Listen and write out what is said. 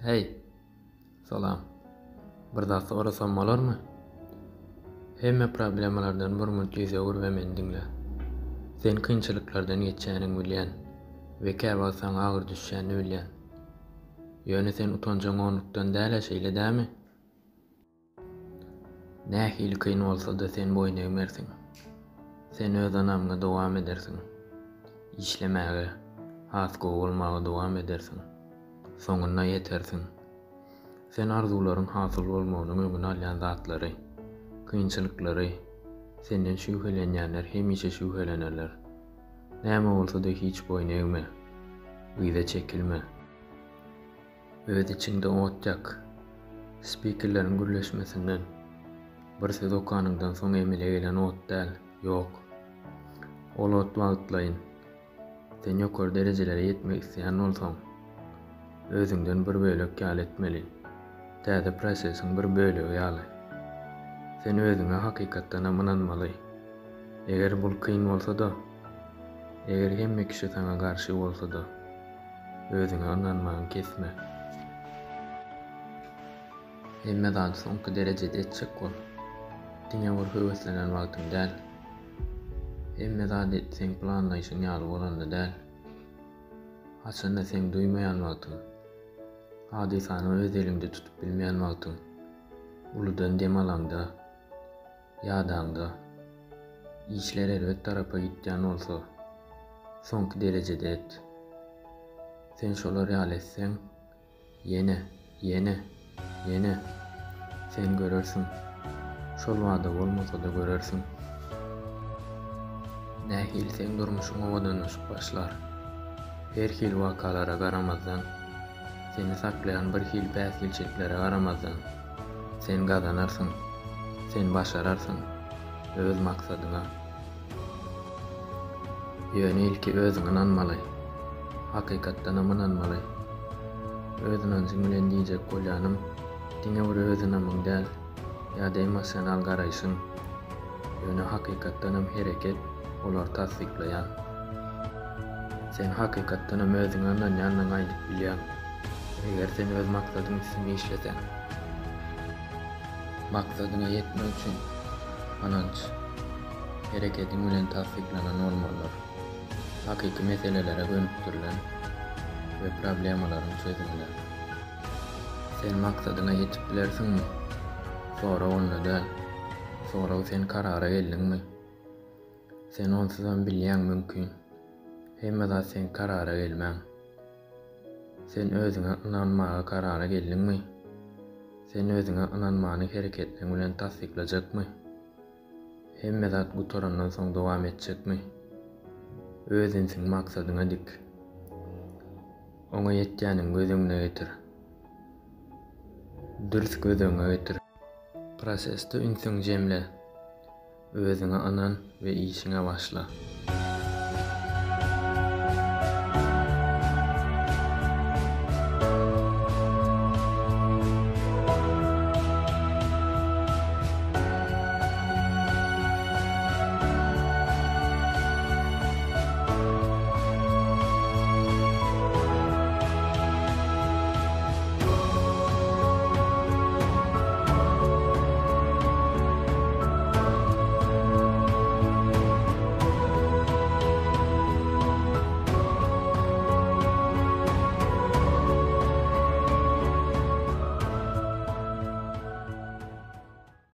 Heý! Salam. Bir zat sorasam bolarmy? Hemme problemalardan bir munt ýüz öwür we meni diňle. Sen kynçylyklardan geçýäniňi bilýän we käwagt saňa agyr düşýänini bilýän. Ýöne sen utanjaň onlukdan däl-ä şeýle dämi? Nähili kyn bolsa-da sen boýun egmersiň. Sen öz ynamyňy dowam edersiň. Işlemäge, has gowy bolmaga dowam edersiň. Soňunda ýetersiň. Sen arzuwlaryň hasyl bolmagynyň öňüni alýan zatlary, kynçylyklary, senden şübhelenýänler hemişe şübhelenerler. Näme bolsa-da hiç boýun egme. Yza çekilme. Öz içiňde ot ýak. Spikerleriň gürleşmesinden, bir söz okanyňdan soň emele gelen ot däl, ýok. Ol ot wagtlaýyn. Sen ýokary derejelere ýetmek isleýän bolsaň, özüňden bir bölek ýaly etmeli. Täze prosesiň bir bölegi ýaly. Sen özüňe hakykatdanam ynanmaly. Eger bul kyn bolsa-da, eger hemme kişi saňa garşy bolsa-da. Özüňe ynanmagyňy kesme. Hemme zady soňky derejede etjek bol. Diňe bir höweslenen wagtyň däl. Hemme zady seň planlaýşyň ýaly bolanda däl. Haçanda seň duýmaýan wagtyň. Hadysany öz eliňde tutup bilmeýän wagtyň. Uludan dem alaňda. Ýadaňda. Işler erbet tarapa gitýän bolsa, soňky derejede et. Sen şolar ýaly etseň, ýene, ýene, ýene, sen görersiň. Şol bada bolmasa-da görersiň. Nähili seň durmuşyň owadanlaşyp başlar. Her hili wakalara garamazdan, seni saklaýan bir hili päsgelçiliklere garamazdan, sen gazanarsyň. Sen başararsyň. Öz maksadyňa. Ýöne ilki özüň ynanmaly. Hakykatdanam ynanmaly. Öz ynanjyň bilen diýjek bolýanym, diňe bir öz ynamyň däl, ýa-da emosional garaýşyň. Ýöne hakykatdanam hereket olary tassyklaýan. Sen hakykatdanam özüňe ynanýandygyňy aýdyp bilýäň. Eger sen öz maksadyň üstünde işleseň. Maksadyňa ýetmek üçin ynanç, herekediň bilen tassyklanan bolmalydyr. Hakyky meselelere gönükdirilen we problemalaryň çözümine. Sen maksadyňa ýetip bilersiňmi? Sorag onda däl. Sorag sen karara geldiňmi? Sen onsuzam bilýäň mümkin. Hemme zat seň karara gelmäň. Sen özüňe ynanmaga karara geldiňmi? Sen özüňe ynanmany hereketleň bilen tassyklajakmy? Hemme zat gutarandan soň dowam etjekmi? Öz ünsüňi maksadyňa dik. Oňa ýetýäniňi göz öňüne getir. Dürs göz öňüňe getir. Prosesde ünsüňi jemle. Özüňe ynan we işiňe başla.